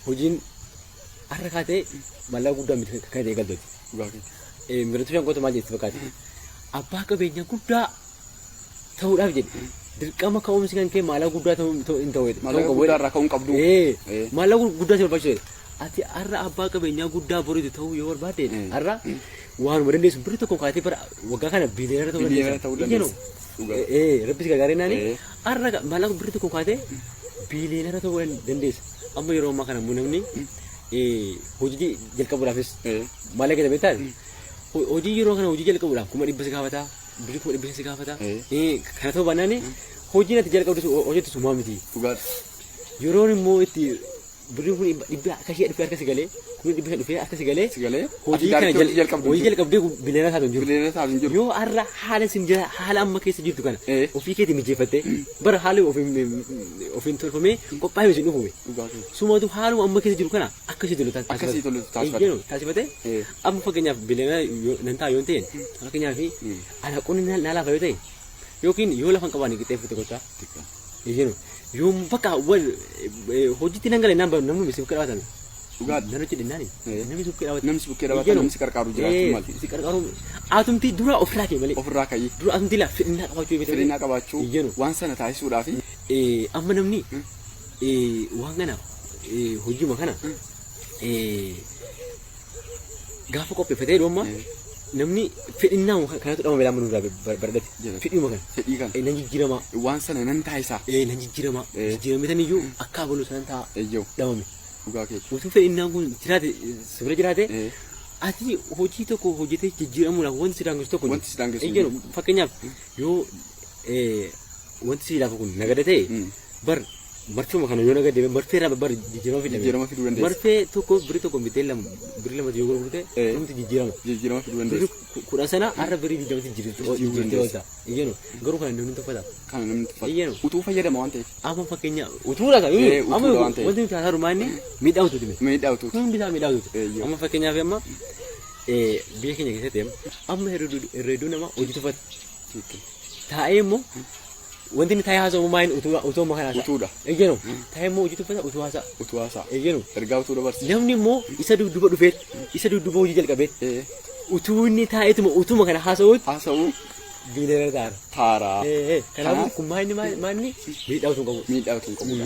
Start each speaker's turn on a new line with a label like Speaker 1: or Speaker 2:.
Speaker 1: Hojiin har'a kaatee maallaqa guddaa miti kan ta'e galtooti.
Speaker 2: Dhugaa keeti.
Speaker 1: Miratuu Shankootu maal jetti fakkaate? Abbaa qabeenyaa guddaa ta'uudhaaf jedhe dirqama ka'umsi kan kee maallaqa guddaa ta'uu hin ta'u jedhe.
Speaker 2: Maallaqa guddaa irraa ka'uun qabdu.
Speaker 1: Maallaqa guddaa si barbaachisu jedhe. Ati har'a abbaa qabeenyaa guddaa boriitu ta'uu yoo barbaadde har'a waanuma dandeessu birri tokko kaatee bara waggaa kana biiliyoonara ta'uu
Speaker 2: Biiliyoonara ta'uu
Speaker 1: dandeessa.
Speaker 2: Dandeessa. Dhugaa.
Speaker 1: Rabbi si gargaaree naani har'a maallaqa birri tokko kaatee biiliyoonara ta'uu dandeessa. Amma yeroo ammaa kana immoo namni hojii jalqabuudhaafis maallaqa jedhamee taate hojii yeroo kana hojii jalqabuudhaaf 500,000 si gaafata, birrii 500,000 si gaafata. Kana ta'uu baannaan hojiin ati jalqabdu hojjettu sumaa miti.
Speaker 2: Dhugaadha.
Speaker 1: Yeroon immoo itti birriin kun dhibba akka ishee dhufee harka si galee 500,000 dhufee harka si galee
Speaker 2: Si galee
Speaker 1: hojii
Speaker 2: ati
Speaker 1: kana
Speaker 2: direct hojii jalqabdu
Speaker 1: hojii
Speaker 2: hin jiru.
Speaker 1: Jalqabdee biliyoona taatu hin jiru.
Speaker 2: Biliyoona taatu hin jiru.
Speaker 1: Yoo har'a haala sin jira haala amma keessa jirtu kana ofii keetii mijeeffattee bara haala ofiin tolfamee qophaa'ee sin dhufume.
Speaker 2: Dhugaa keeti.
Speaker 1: Sumatu haaluma amma keessa jiru kana akka isii tolu
Speaker 2: Akka isii tolu taasifate.
Speaker 1: Eeyyee, taasifate. Amma fakkeenyaaf biliyoona nan ta'a yoo ta'e, fakkeenyaaf ana qonni na laafa yoo ta'e yookiin yoo lafa hin qabaanne qixxeeffate gochaa. Eeyyee, yoo bakka wal hojiitti nan gala naan namni si bukkee dhaabatan.
Speaker 2: Dhugaadha.
Speaker 1: Nan hojjedhe naani. Namni si bukkee dhaabatan.
Speaker 2: Namni si bukkee dhaabatan, namni si qarqaaru jiraachuu mali.
Speaker 1: Si qarqaaru atumti dura ofirraa kee malee.
Speaker 2: Ofirraa ka'ii.
Speaker 1: Dura atumti laa fedhinnaa qabaachuu beekte.
Speaker 2: Fedhinnaa qabaachuu
Speaker 1: Eeyyee.
Speaker 2: waan sana taasisuudhaaf
Speaker 1: Amma namni waan kana hojiima kana gaafa qopheeffatee dhumma namni fedhinnaa kanatu dhabame lama nurraa baradhate.
Speaker 2: Jedha.
Speaker 1: Fedhiuma kana.
Speaker 2: Fedhii kana.
Speaker 1: Nan jijjiiramaa.
Speaker 2: Waan sana nan taasisaa.
Speaker 1: Nan jijjiiramaa. Jijjiiramee taniyyuu akka abaluu sanan ta'a
Speaker 2: Eeyyoo.
Speaker 1: dhabame.
Speaker 2: Dhugaa keeti.
Speaker 1: Utuu fedhinnaan kun jiraate si bira jiraate ati hojii tokko hojjetee jijjiiramuudhaaf wanti si daangessu tokko hin
Speaker 2: Wanti si daangessu hin
Speaker 1: jiru. Fakkeenyaaf yoo wanti si laafu kun nagada ta'e bar marfeema kana yoo nagadde marfee irraa bar jijjiirama fidame.
Speaker 2: Jijjiirama fiduu dandeessa.
Speaker 1: Marfee tokko birrii tokko bitee lama birrii lamatti yoo gurgurte dhumti jijjiirama.
Speaker 2: Jijjiirama fiduu
Speaker 1: Birrii
Speaker 2: dandeessa.
Speaker 1: 10 sana har'a birrii 20tti
Speaker 2: Jijjiiruu
Speaker 1: jijjiirtee
Speaker 2: dandeessa.
Speaker 1: oolta. Eeyyenu garuu kana namni tuffata.
Speaker 2: Kana namni tuffata.
Speaker 1: Eeyyenu.
Speaker 2: Utuu fayyadama waan ta'eef.
Speaker 1: Amma fakkeenya utuudha kan
Speaker 2: Utuudha
Speaker 1: amma
Speaker 2: waan ta'eef.
Speaker 1: wanti nuti haasa'u maanni miidhaa utuuti miti.
Speaker 2: Miidhaa utuuti.
Speaker 1: Hundi isaa miidhaa utuuti.
Speaker 2: Eeyyee.
Speaker 1: Amma fakkeenyaaf amma biyya keenya keessatti amma herreeduu nama hojii tuffata. Taa'ee immoo wanti inni taa'ee haasa'u maayini utuu utuu amma kana haasa'a.
Speaker 2: Utuudha.
Speaker 1: Eeyyenu taa'ee immoo hojii tuffata utuu haasa'a.
Speaker 2: Utuu haasa'a.
Speaker 1: Eeyyenu
Speaker 2: Ergaa utuu dabarsa.
Speaker 1: Namni immoo isa dudduuba dhufee isa dudduuba hojii jalqabee utuu inni taa'eetuma utuma kana haasa'uutti
Speaker 2: Haasa'uu
Speaker 1: biileera taa'ara.
Speaker 2: taaraa.
Speaker 1: Kanaafuu
Speaker 2: Kanaaf
Speaker 1: kun maayini maayini miidhaa utuu hin qabu.
Speaker 2: Miidhaa utuu hin qabudha.